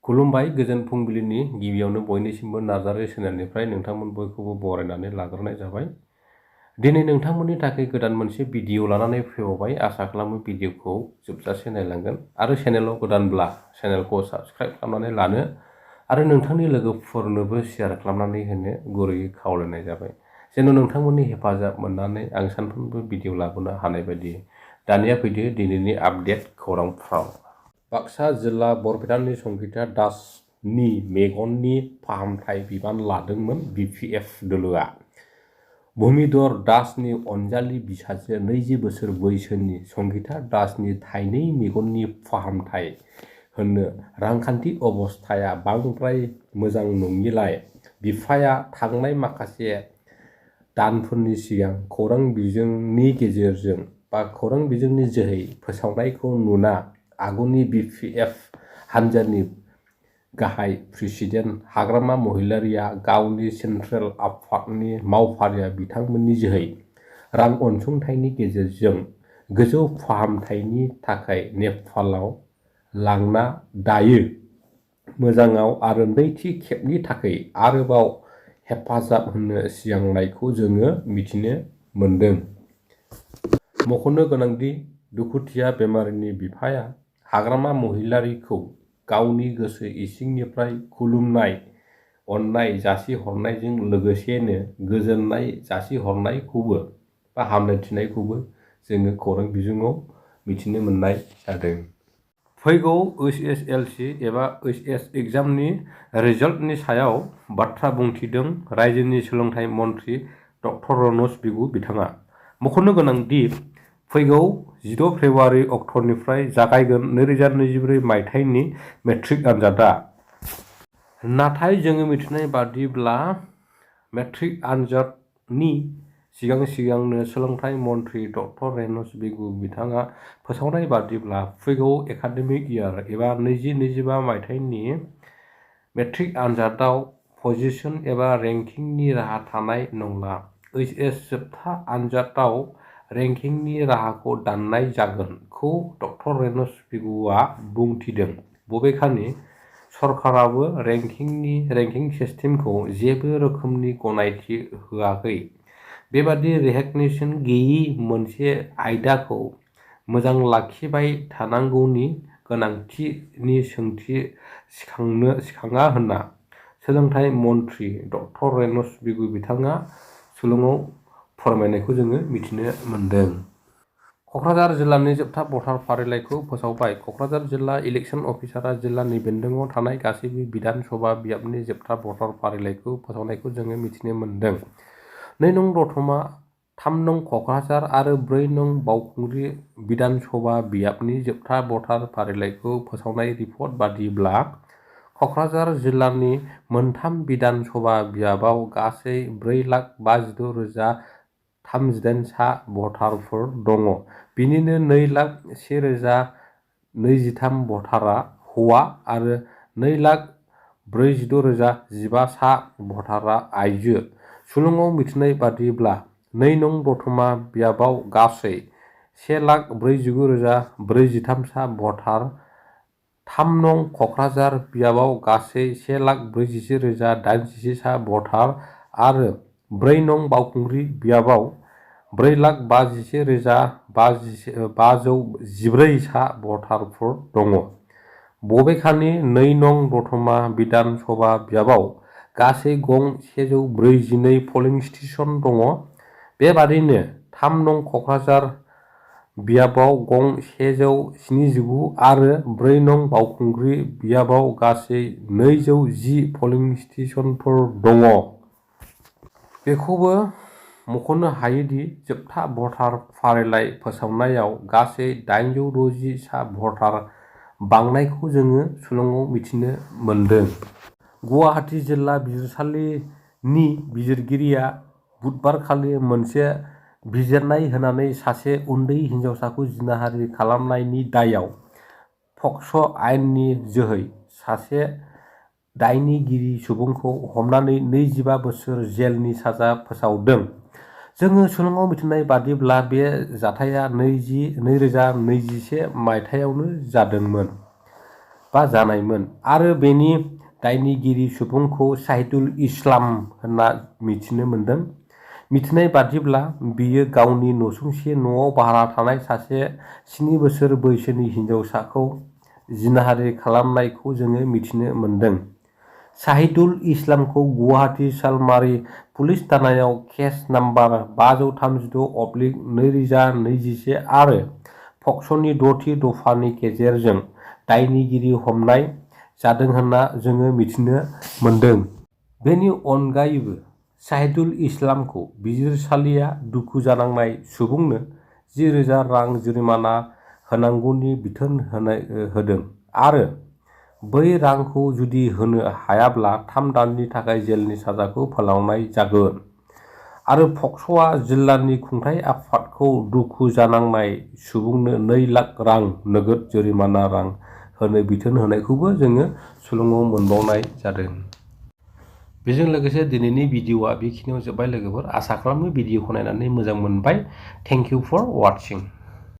खुलुमबाय गोजोन फुंबिलिनि गिबियावनो बयनिसिमबो नार्जारी चेनेलनिफ्राय नोंथांमोन बयखौबो बरायनानै लाग्रोनाय जाबाय। दिनै नोंथांमोननि थाखाय गोदान मोनसे भिडिअ लानानै फैबावबाय। आसा खालामो भिडिअखौ जोबजासे नायलांगोन आरो चेनेलाव गोदानब्ला चेनेलखौ साबस्क्राइब खालामनानै लानो आरो नोंथांनि लोगोफोरनोबो शेयार खालामनानै होनो गुरैयै खावलायनाय जाबाय। जेन' नोंथांमोननि हेफाजाब मोननानै आं सानफ्रोमबो भिडिअ लाबोनो हानाय बायदि। दानिया फैदो दिनैनि आपडेट खौरांफ्राव। बाक्सा जिल्ला बरपेटानि संगिता दासनि मेगननि फाहामथाय बिबान लादोंमोन बिपिएफ दोलोआ। भुमिधर दासनि अनजालि बिसाजो 20 बोसोर बैसोनि संगिता दासनि थाइनै मेगननि फाहामथाय होनो रांखान्थि अबस्थाया बांद्राय मोजां नङिलाय बिफाया थांनाय माखासे दानफोरनि सिगां खौरां बिजोंनि गेजेरजों खौरां बिजोंनि जोहै फोसावनायखौ नुना आगुनि बिपिएफ हानजानि गाहाय प्रेसिडेन्ट हाग्रामा महिलारिया गावनि सेन्ट्रेल आफादनि मावफारिया बिथांमोननि जोहै रां अनसुंथाइनि गेजेरजों गोजौ फाहामथायनि थाखाय नेपालाव लांना दायो मोजाङाव आरो नैथि खेबनि थाखाय आरोबाव हेफाजाब होनो सिगांनायखौ जोङो मिथिनो मोन्दों। मख'नो गोनांदि दुखुथिया बेमारिनि बिफाया हाग्रामा महिलारिखौ गावनि गोसो इसिंनिफ्राय खुलुमनाय अननाय जासिहरनायजों लोगोसेनो गोजोननाय जासिहरनायखौबो हामलायथिनायखौबो जोङो खौरां बिजोङाव मिथिनो मोननाय जादों। फैगौ एसएसएलसि एबा एचएस एग्जामनि रिजाल्टनि सायाव बाथ्रा बुंथिदों रायजोनि सोलोंथाइ मन्थ्रि डक्टर रनज बिगु बिथाङा। मख'नो गोनांदि फैगौ 16 फेब्रुवारि अक्ट'निफ्राय जागायगोन 2024 मायथाइनि मेट्रिक आनजादा। नाथाय जोङो मिथिनाय बादिब्ला मेट्रिक आनजादनि सिगांनो सोलोंथाइ मन्थ्रि डक्टर रनज बिगु बिथाङा फोसावनाय बादिब्ला फैगौ एकाडेमिक इयार एबा 2025 मायथाइनि मेट्रिक आनजादाव पजिशन एबा रेंकिंनि राहा थानाय नंला। एचएस जोबथा आनजादाव रेंकिंनि राहाखौ दाननाय जागोन-खौ डक्टर रनज बिगुआ बुंथिदों। बबेखानि सरकाराबो रेंकिं सिस्टेमखौ जेबो रोखोमनि गनायथि होआखै। बेबादि रिकगनिशन गैयि मोनसे आयदाखौ मोजां लाखिबाय थानांगौनि गोनांथिनि सोंथि सिखाङा होनना सोलोंथाइ मन्थ्रि डक्टर रनज बिगु बिथाङा सुलुङाव फोरमायनायखौ जोङो मिथिनो मोन्दों। क'क्राझार जिल्लानि जोबथा भटार फारिलाइखौ फोसावबाय। क'क्राझार जिल्ला इलेक्सन अफिसारआ जिल्लानि बेन्दोङाव थानाय गासैबो बिधान सभा बियाबनि जोबथा भटार फारिलाइखौ फोसावनायखौ जोङो मिथिनो मोन्दों। 2 नं दतमा, 3 नं क'क्राझार आरो 4 नं बावखुंग्रि बिधान सभा बियाबनि जोबथा भटार फारिलाइखौ फोसावनाय रिपर्ट बादिब्ला क'क्राझार जिल्लानि मोनथाम बिधान सभा बियाबाव गासै 4,52,038 सा भटारफोर दङ। बिनिनो 2,01,023 भटारा हौवा आरो 2,46,015 सा भटारा आइजो। सुलुङाव मिथिनाय बादिब्ला 2 नं दतमा बियाबाव गासै 1,49,043 सा भटार, 3 नं क'क्राझार बियाबाव गासै 1,41,081 सा भटार आरो 4 नं बावखुंग्रि बियाबाव 4,51,514 सा भटारफोर दङ। बबेखानि 2 नं दतमा बिधान सभा बियाबाव गासै गं 142 पलिं स्टेशन दङ। बेबादिनो 3 नं क'क्राझार बियाबाव गं 179 आरो 4 नं बावखुंग्रि बियाबाव गासै 210 पलिं स्टेशनफोर दङ। बेखौबो मख'नो हायोदि जोबथा भटार फारिलाइ फोसावनायाव गासै 860 सा भटार बांनायखौ जोङो सुलुङाव मिथिनो मोन्दों। गुवाहाटि जिल्ला बिजिरसालिनि बिजिरगिरिया बुधबारखालि मोनसे बिजिरनाय होनानै सासे उन्दै हिनजावसाखौ जिनाहारि खालामनायनि दायाव पक्स' आयेननि जोहै सासे दायनिगिरि सुबुंखौ हमनानै 25 बोसोर जेलनि साजा फोसावदों। जोङो सुलुङाव मिथिनाय बादिब्ला बे जाथाया 2021 मायथाइयावनो जादोंमोन। बा जानायमोन आरो बेनि दायनिगिरि सुबुंखौ साहिदुल इस्लाम होनना मिथिनो मोन्दों। मिथिनाय बादिब्ला बियो गावनि नसुंसे न'आव भारा थानाय सासे 7 बोसोर बैसोनि हिनजावसाखौ जिनाहारि खालामनायखौ जोङो मिथिनो मोन्दों। साहिदुल इस्लामखौ गुवाहाटी सालमारि पुलिस थानायाव केस नाम्बार 536/2021 आरो पक्स'नि 6थि दफानि गेजेरजों दायनिगिरि हमनाय जादों होनना जोङो मिथिनो मोन्दों। बेनि अनगायैबो साहिदुल इस्लामखौ बिजिरसालिया दुखु जानांनाय सुबुंनो 10,000 रां जुरिमाना होनांगौनि बिथोन होदों आरो बै रांखौ जुदि होनो हायाब्ला 3 दाननि थाखाय जेलनि साजाखौ फोलावनाय जागोन आरो पक्स'आ जिल्लानि खुंथाय आफादखौ दुखु जानांनाय सुबुंनो 2 लाख रां नोगोद जुरिमाना रां होनो बिथोन होनायखौबो जोङो सुलुङाव मोनबावनाय जादों। बेजों लोगोसे दिनैनि भिडिअ'आ बेखिनियाव जोब्बाय लोगोफोर। आसा खालामो भिडिअ'खौ नायनानै मोजां मोनबाय। Thank you for वाचिं।